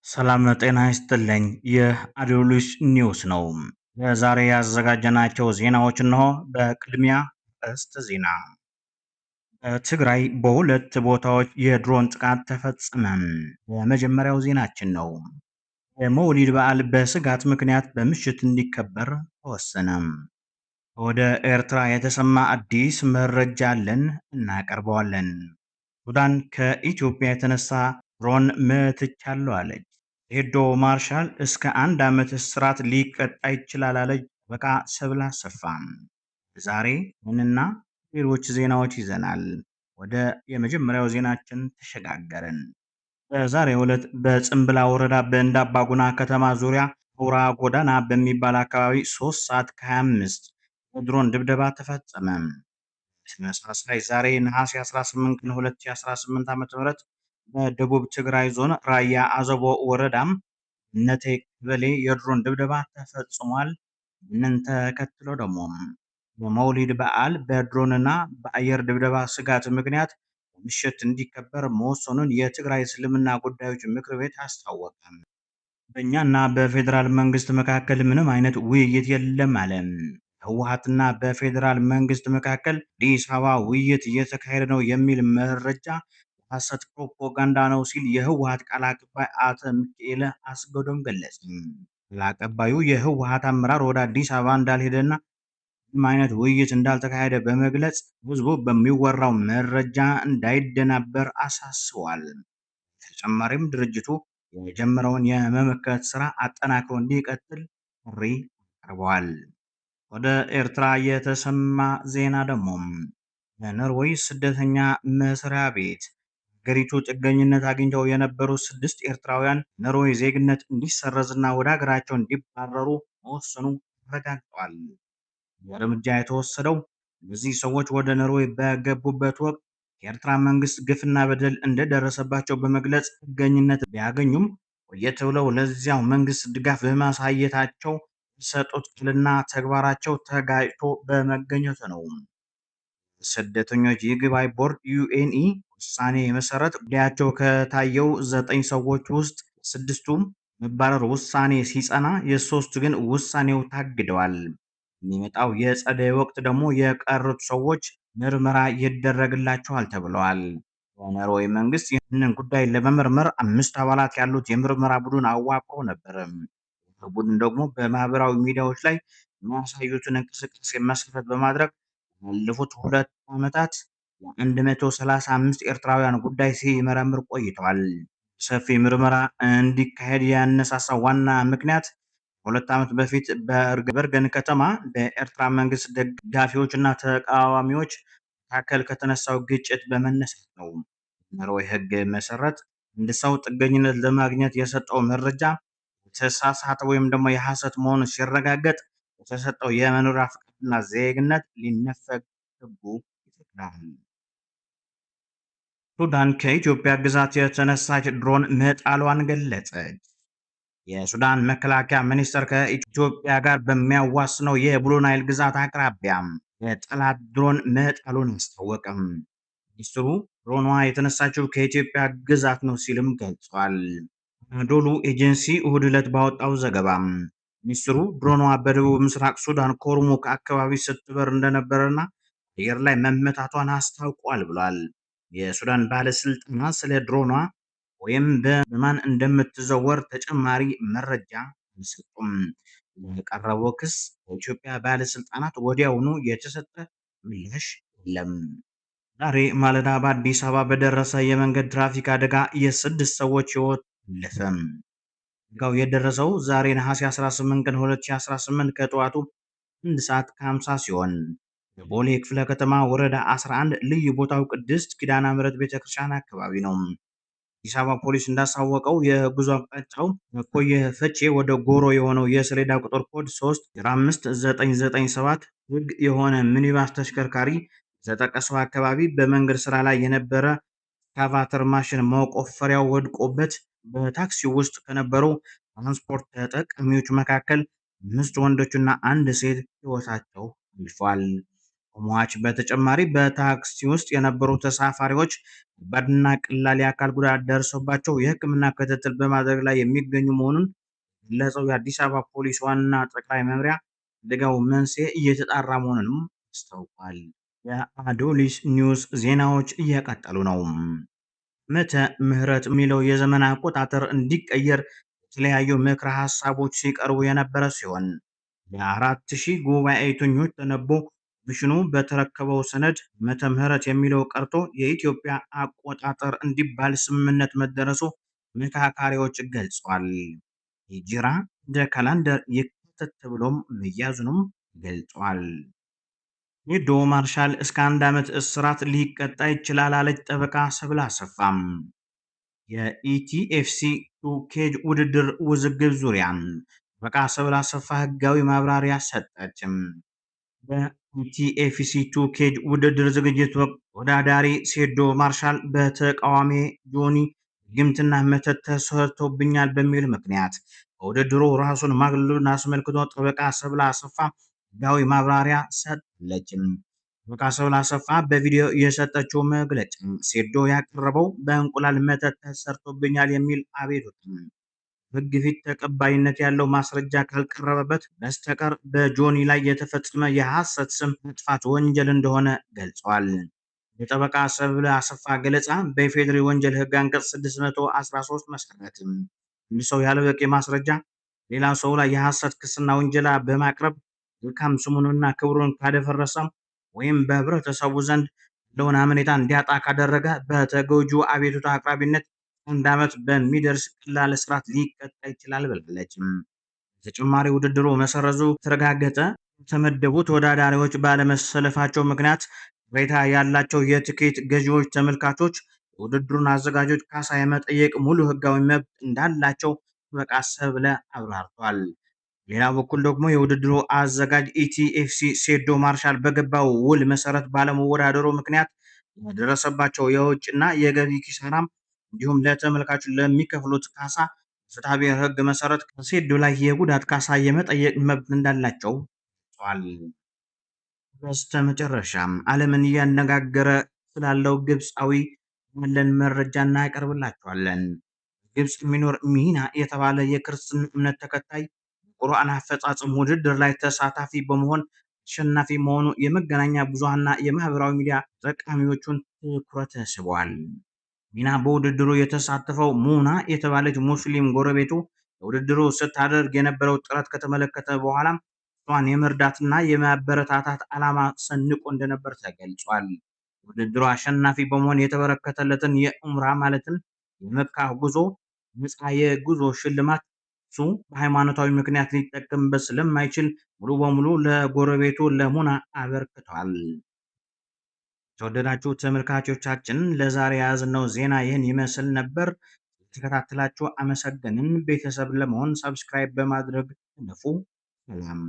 ሰላም ጤና ይስጥልኝ። ይህ አዶሊስ ኒውስ ነው። ለዛሬ ያዘጋጀናቸው ዜናዎች እነሆ። በቅድሚያ አርዕስተ ዜና። በትግራይ በሁለት ቦታዎች የድሮን ጥቃት ተፈጸመ። የመጀመሪያው ዜናችን ነው። የመውሊድ በዓል በስጋት ምክንያት በምሽት እንዲከበር ተወሰነ። ወደ ኤርትራ የተሰማ አዲስ መረጃ አለን፣ እናቀርበዋለን። ሱዳን ከኢትዮጵያ የተነሳ ድሮን መትቻለሁ አለች። ቴዶ ማርሻል እስከ 1 ዓመት እስራት ሊቀጣ ይችላል አለች ጠበቃ ሰብለ አሰፋ። ዛሬ ይህንና ሌሎች ዜናዎች ይዘናል። ወደ የመጀመሪያው ዜናችን ተሸጋገርን። በዛሬው ዕለት በጽንብላ ወረዳ በእንዳባጉና ከተማ ዙሪያ አውራ ጎዳና በሚባል አካባቢ 3 ሰዓት ከ25 የድሮን ድብደባ ተፈጸመ። በተመሳሳይ ዛሬ ነሐሴ 18 ቀን 2018 ዓ.ም በደቡብ ትግራይ ዞን ራያ አዘቦ ወረዳም እነቴ ቀበሌ የድሮን ድብደባ ተፈጽሟል። ይህንን ተከትሎ ደግሞ የመውሊድ በዓል በድሮንና በአየር ድብደባ ስጋት ምክንያት በምሽት እንዲከበር መወሰኑን የትግራይ እስልምና ጉዳዮች ምክር ቤት አስታወቀ። በእኛና በፌዴራል መንግስት መካከል ምንም አይነት ውይይት የለም አለ። ህወሓትና በፌዴራል መንግስት መካከል አዲስ አበባ ውይይት እየተካሄደ ነው የሚል መረጃ የሐሰት ፕሮፓጋንዳ ነው ሲል የህወሓት ቃል አቀባይ አቶ ሚካኤል አስገዶም ገለጸ። ቃል አቀባዩ የህወሓት አመራር ወደ አዲስ አበባ እንዳልሄደና ምንም አይነት ውይይት እንዳልተካሄደ በመግለጽ ህዝቡ በሚወራው መረጃ እንዳይደናበር አሳስቧል። በተጨማሪም ድርጅቱ የጀመረውን የመመከት ስራ አጠናክሮ እንዲቀጥል ጥሪ አቅርበዋል። ወደ ኤርትራ የተሰማ ዜና ደግሞ በኖርዌይ ስደተኛ መስሪያ ቤት ሀገሪቱ ጥገኝነት አግኝተው የነበሩ 6 ኤርትራውያን ኖርዌይ ዜግነት እንዲሰረዝና ወደ ሀገራቸው እንዲባረሩ መወሰኑ ተረጋግጧል። እርምጃ የተወሰደው እነዚህ ሰዎች ወደ ኖርዌይ በገቡበት ወቅት የኤርትራ መንግስት ግፍና በደል እንደደረሰባቸው በመግለጽ ጥገኝነት ቢያገኙም ቆየት ብለው ለዚያው መንግስት ድጋፍ በማሳየታቸው የሰጡት ቃልና ተግባራቸው ተጋጭቶ በመገኘቱ ነው። ስደተኞች ይግባኝ ቦርድ ዩኤንኢ ውሳኔ መሰረት ጉዳያቸው ከታየው 9 ሰዎች ውስጥ 6ቱ መባረር ውሳኔ ሲጸና የ3ቱ ግን ውሳኔው ታግደዋል። የሚመጣው የጸደይ ወቅት ደግሞ የቀሩት ሰዎች ምርመራ ይደረግላቸዋል ተብለዋል። የኖርዌይ መንግስት ይህንን ጉዳይ ለመመርመር 5 አባላት ያሉት የምርመራ ቡድን አዋቅሮ ነበር። ቡድን ደግሞ በማህበራዊ ሚዲያዎች ላይ የሚያሳዩትን እንቅስቃሴ መሰረት በማድረግ ባለፉት 2 ዓመታት የ135 ኤርትራውያን ጉዳይ ሲመረምር ቆይተዋል። ሰፊ ምርመራ እንዲካሄድ ያነሳሳው ዋና ምክንያት 2 ዓመት በፊት በበርገን ከተማ በኤርትራ መንግስት ደጋፊዎችና ተቃዋሚዎች መካከል ከተነሳው ግጭት በመነሳት ነው። በኖርዌይ ሕግ መሰረት አንድ ሰው ጥገኝነት ለማግኘት የሰጠው መረጃ የተሳሳተ ወይም ደግሞ የሐሰት መሆኑን ሲረጋገጥ የተሰጠው የመኖሪያ ፍቃድና ዜግነት ሊነፈግ ሕጉ ይፈቅዳል። ሱዳን ከኢትዮጵያ ግዛት የተነሳች ድሮን መጣሏን ገለጸች። የሱዳን መከላከያ ሚኒስቴር ከኢትዮጵያ ጋር በሚያዋስነው የብሉ ናይል ግዛት አቅራቢያ የጠላት ድሮን መጣሉን አስታወቀም። ሚኒስትሩ ድሮኗ የተነሳችው ከኢትዮጵያ ግዛት ነው ሲልም ገልጿል። አናዶሉ ኤጀንሲ እሁድ ዕለት ባወጣው ዘገባ ሚኒስትሩ ድሮኗ በደቡብ ምስራቅ ሱዳን ኮርሙክ አካባቢ ስትበር እንደነበረና አየር ላይ መመታቷን አስታውቋል ብሏል። የሱዳን ባለስልጣናት ስለ ድሮኗ ወይም በማን እንደምትዘወር ተጨማሪ መረጃ አልሰጡም። ለቀረበው ክስ በኢትዮጵያ ባለስልጣናት ወዲያውኑ የተሰጠ ምላሽ የለም። ዛሬ ማለዳ በአዲስ አበባ በደረሰ የመንገድ ትራፊክ አደጋ የ6 ሰዎች ሕይወት አለፈ። አደጋው የደረሰው ዛሬ ነሐሴ 18 ቀን 2018 ከጠዋቱ 1 ሰዓት ከ50 ሲሆን በቦሌ ክፍለ ከተማ ወረዳ 11 ልዩ ቦታው ቅድስት ኪዳነ ምሕረት ቤተክርስቲያን አካባቢ ነው። አዲስ አበባ ፖሊስ እንዳሳወቀው የጉዞ አቅጣጫው ከኮየ ፈቼ ወደ ጎሮ የሆነው የሰሌዳ ቁጥር ኮድ 35997 ሕግ የሆነ ሚኒባስ ተሽከርካሪ በተጠቀሰው አካባቢ በመንገድ ስራ ላይ የነበረ ኤክስካቫተር ማሽን መቆፈሪያው ወድቆበት በታክሲው ውስጥ ከነበሩ ትራንስፖርት ተጠቃሚዎች መካከል 5 ወንዶችና 1 ሴት ሕይወታቸው አልፏል። ከሟች በተጨማሪ በታክሲ ውስጥ የነበሩ ተሳፋሪዎች ከባድና ቀላል የአካል ጉዳት ደርሶባቸው የሕክምና ክትትል በማድረግ ላይ የሚገኙ መሆኑን የገለጸው የአዲስ አበባ ፖሊስ ዋና ጠቅላይ መምሪያ አደጋው መንስኤ እየተጣራ መሆኑንም አስታውቋል። የአዶሊስ ኒውስ ዜናዎች እየቀጠሉ ነው። ዓመተ ምህረት የሚለው የዘመን አቆጣጠር እንዲቀየር የተለያዩ ምክረ ሀሳቦች ሲቀርቡ የነበረ ሲሆን ለ4000 ጉባኤተኞች ተነቦ ኮሚሽኑ በተረከበው ሰነድ ዓመተ ምህረት የሚለው ቀርቶ የኢትዮጵያ አቆጣጠር እንዲባል ስምምነት መደረሱ መካካሪዎች ገልጿል። ሂጅራ እንደ ካላንደር ይካተት ተብሎም መያዙንም ገልጿል። ሴዶ ማርሻል እስከ 1 ዓመት እስራት ሊቀጣ ይችላል አለች ጠበቃ ሰብለ አሰፋም። የኢቲኤፍሲ ቱ ኬጅ ውድድር ውዝግብ ዙሪያ ጠበቃ ሰብለ አሰፋ ህጋዊ ማብራሪያ ሰጠች። በኢቲኤፍሲ ቱ ኬጅ ውድድር ዝግጅት ወቅት ተወዳዳሪ ሴዶ ማርሻል በተቃዋሚ ጆኒ ድግምትና መተት ተሰርቶብኛል በሚል ምክንያት ከውድድሩ ራሱን ማግለሉን አስመልክቶ ጠበቃ ሰብለ አሰፋ ህጋዊ ማብራሪያ ሰጥታለች። ጠበቃ ሰብለ አሰፋ በቪዲዮ የሰጠችው መግለጫ ሴዶ ያቀረበው በእንቁላል መተት ተሰርቶብኛል የሚል አቤቱታ ሕግ ፊት ተቀባይነት ያለው ማስረጃ ካልቀረበበት በስተቀር በጆኒ ላይ የተፈጸመ የሐሰት ስም ማጥፋት ወንጀል እንደሆነ ገልጿል። የጠበቃ ሰብለ አሰፋ ገለጻ በኢፌዴሪ ወንጀል ሕግ አንቀጽ 613 መሰረት አንድ ሰው ያለ በቂ ማስረጃ ሌላ ሰው ላይ የሐሰት ክስና ውንጀላ በማቅረብ መልካም ስሙንና ክብሩን ካደፈረሰ ወይም በህብረተሰቡ ዘንድ ያለውን አመኔታ እንዲያጣ ካደረገ በተጎጂው አቤቱታ አቅራቢነት 1 ዓመት በሚደርስ ቀላል እስራት ሊቀጣ ይችላል ብላለች። በተጨማሪ ውድድሩ መሰረዙ ተረጋገጠ የተመደቡ ተወዳዳሪዎች ባለመሰለፋቸው ምክንያት ቅሬታ ያላቸው የትኬት ገዢዎች ተመልካቾች የውድድሩን አዘጋጆች ካሳ የመጠየቅ ሙሉ ህጋዊ መብት እንዳላቸው ጠበቃ ሰብለ አብራርቷል። ሌላ በኩል ደግሞ የውድድሩ አዘጋጅ ኢቲኤፍሲ ሴዶ ማርሻል በገባው ውል መሰረት ባለመወዳደሩ ምክንያት የደረሰባቸው የውጭና የገቢ ኪሳራም እንዲሁም ለተመልካቹ ለሚከፍሉት ካሳ በፍትሐብሔር ህግ መሰረት ከሴዶ ላይ የጉዳት ካሳ የመጠየቅ መብት እንዳላቸው ገልጿል። በስተመጨረሻም ዓለምን እያነጋገረ ስላለው ግብፃዊ ያለን መረጃ እናቀርብላችኋለን። ግብፅ የሚኖር ሚና የተባለ የክርስትና እምነት ተከታይ ቁርአን አፈጻጸም ውድድር ላይ ተሳታፊ በመሆን አሸናፊ መሆኑ የመገናኛ ብዙሃንና የማህበራዊ ሚዲያ ተጠቃሚዎቹን ትኩረት ስቧል። ሚና በውድድሩ የተሳተፈው ሙና የተባለች ሙስሊም ጎረቤቱ ለውድድሩ ስታደርግ የነበረው ጥረት ከተመለከተ በኋላ እሷን የመርዳትና የማበረታታት ዓላማ ሰንቆ እንደነበር ተገልጿል። ውድድሩ አሸናፊ በመሆን የተበረከተለትን የኡምራ ማለትም የመካ ጉዞ ነፃ የጉዞ ሽልማት እሱ በሃይማኖታዊ ምክንያት ሊጠቀምበት ስለማይችል ሙሉ በሙሉ ለጎረቤቱ ለሙና አበርክቷል። የተወደዳችሁ ተመልካቾቻችን ለዛሬ የያዝነው ዜና ይህን ይመስል ነበር። ተከታተላችሁ አመሰገንን። ቤተሰብ ለመሆን subscribe በማድረግ ንፉ። ሰላም።